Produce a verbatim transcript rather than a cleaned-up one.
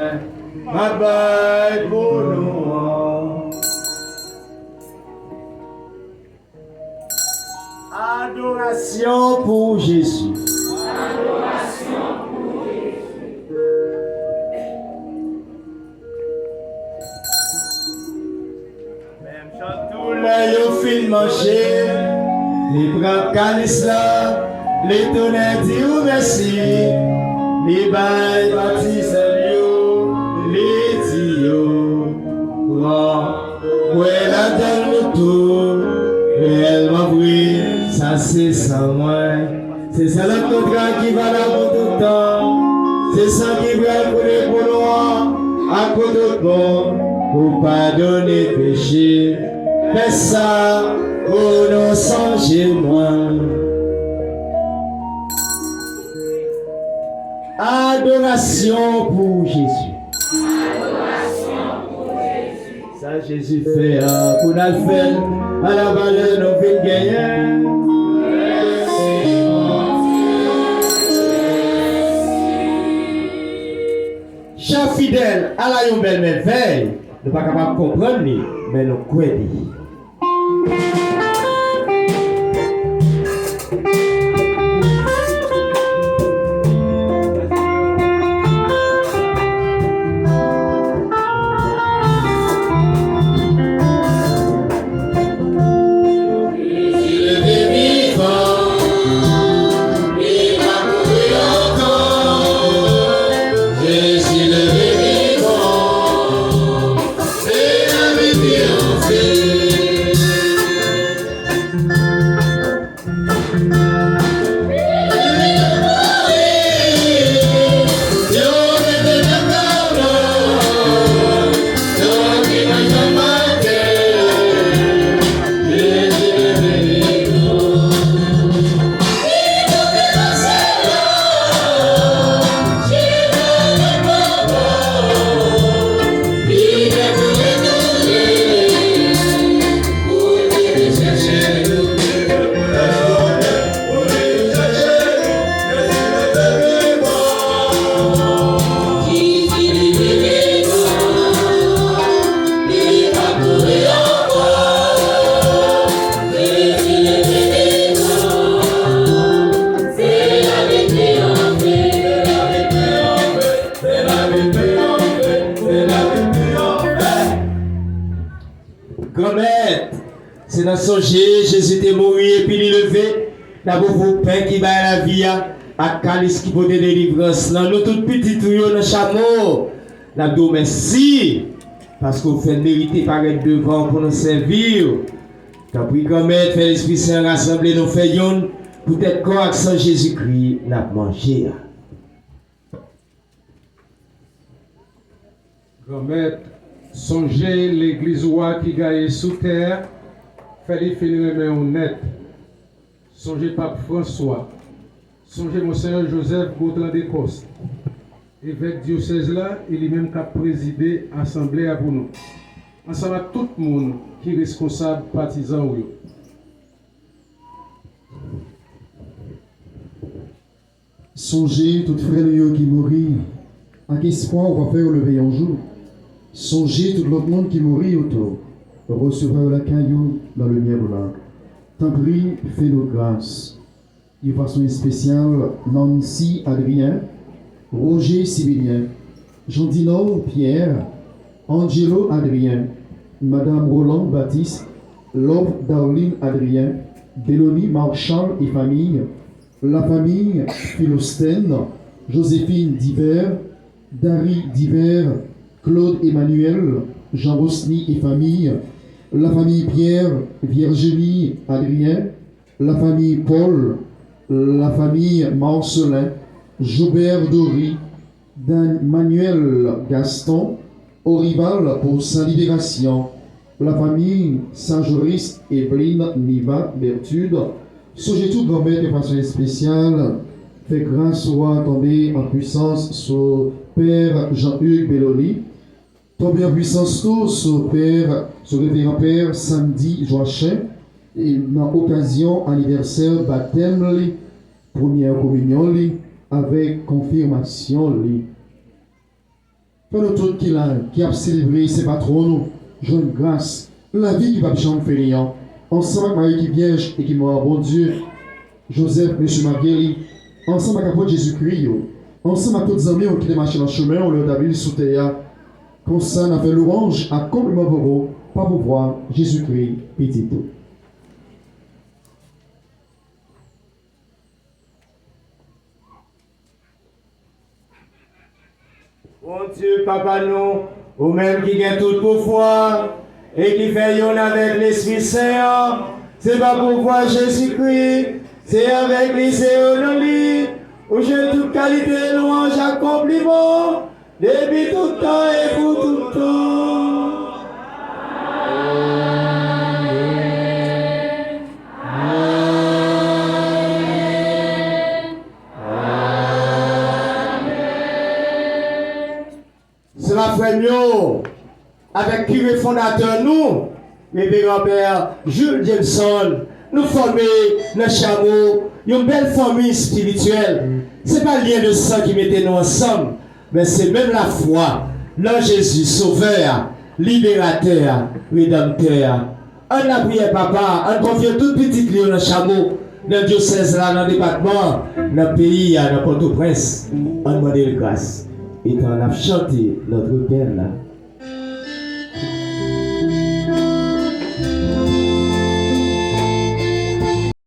M ap bay pou nou an. Adorasyon pou Jezi. Adorasyon pou Jezi. Menm jan tou lè yo fin manje, li pran kalis la, li tounen di ou mèsi, li bay patizan l yo, li di yo, pran, bwè ladan l nou tou, reyèlman vre, sa se san mwen. Se san lòt kontra ki valab pou tout tan. Se san ki pral koule pou nou an ak pou tout moun, pou padone peche. Fè sa pou nou sonje mwen. Adorasyon pou Jezi. Sa Jezi fè a, pou n al fè l, a la valè nou vin genyen. Chè fidèl, ala yon bèl mèvèy! Nou pa kapab konprann li, men nou kwè li. Granmèt, se nan sonje Jezi te mouri epi li leve, n ap ofri w pen ki bay lavi a, ak kalis ki pote delivrans lan. Nou tout pitit ou yo nan chamo, n ap di w mèsi, paske w fè n merite parèt devan w pou nou sèvi w. Tanpri, Granmèt, fè Lespri Sen an rasanble nou fè youn, poutèt kò ak san Jezikri n ap manje a. Granmèt, sonje legliz ou a ki gaye sou tè a, fè li fin renmen w nèt. Sonje Pap Franswa. Sonje Monseyè Joseph Gautran de Coste, evèk dyosèz la, e li menm k ap prezide asanble a pou nou, ansanm ak tout moun ki reskonsab patizan w yo. Sonje tout frè nou yo ki mouri, ak espwa ou va fè yo leve yon jou. Sonje tout lòt moun ki mouri yo tou, resevwa yo lakay ou nan limyè ou la. Tanpri, fè nou gras. Yon fason espesyal, Nancy Adrien, Roger Sibilien, Jean Dinor Pierre, Angelo Adrien, Madame Roland Baptiste, Love Darline Adrien, Belonie Marchal et famille, la famille Philostène, Joséphine Divert, Dari Divert, Claude Emmanuel, Jean Rosny et famille, la famille Pierre, Virginie Adrien, la famille Paul, la famille Marcelin, Joubert Dory, Dan Manuel Gaston, Orival pour sa libération, la famille Saint-Joris, Evelyne, Niva, Berthude, sonje tou Granmèt yon fason espesyal, fè gras ou a tonbe an pwisans sou Pè Jean-Hugues Belloni, tonbe an pwisans tou sou Pè, sou Reveran Pè Sandy Joachim, e nan okazyon anivèsè batèm li, premyè kominyon li, avèk konfimasyon li. Fè nou tout ki la, ki ap selebre Sen Patwon nou, jwenn gras, lavi ki p ap janm fini an, ansanm ak Mari ki Vyèj e ki mò a Bondye, Jozèf, Mesye Maryeli, ansanm ak apot Jezikri yo, ansanm ak tout zanmi w ki te mache nan chemen w lè w t ap viv sou tè a. Konsa, n ap fè lwanj ak konpliman pou ou, pa pouvwa Jezikri, Pitit ou. Bondye, Papa nou, ou menm ki gen tout pouvwa e ki fè yonn avèk Lespri Sen an, se pa pouvwa Jezikri, se avèk li, se o nan li, ou jwenn tout kalite lwanj ak konpliman, depi tout tan e pou tout tan. Amen. Amen. Sè m ak frè m yo, avèk kire fondatè nou, Reveran Pè Jules Jameson, nou fòme nan Chamo yon bèl fanmi espirityèl. Se pa lyen de san ki mete nou ansanm, men se menm lafwa nan Jezi, Sovè a, Liberatè a, Redanmtè a. Ann lapriyè, Papa, ann konfye tout pitit li yo nan Chamo, nan dyosèz la, nan depatman an, nan peyi a, nan Pòtoprens. Ann mande l gras. Etan n ap chante Notre Père la,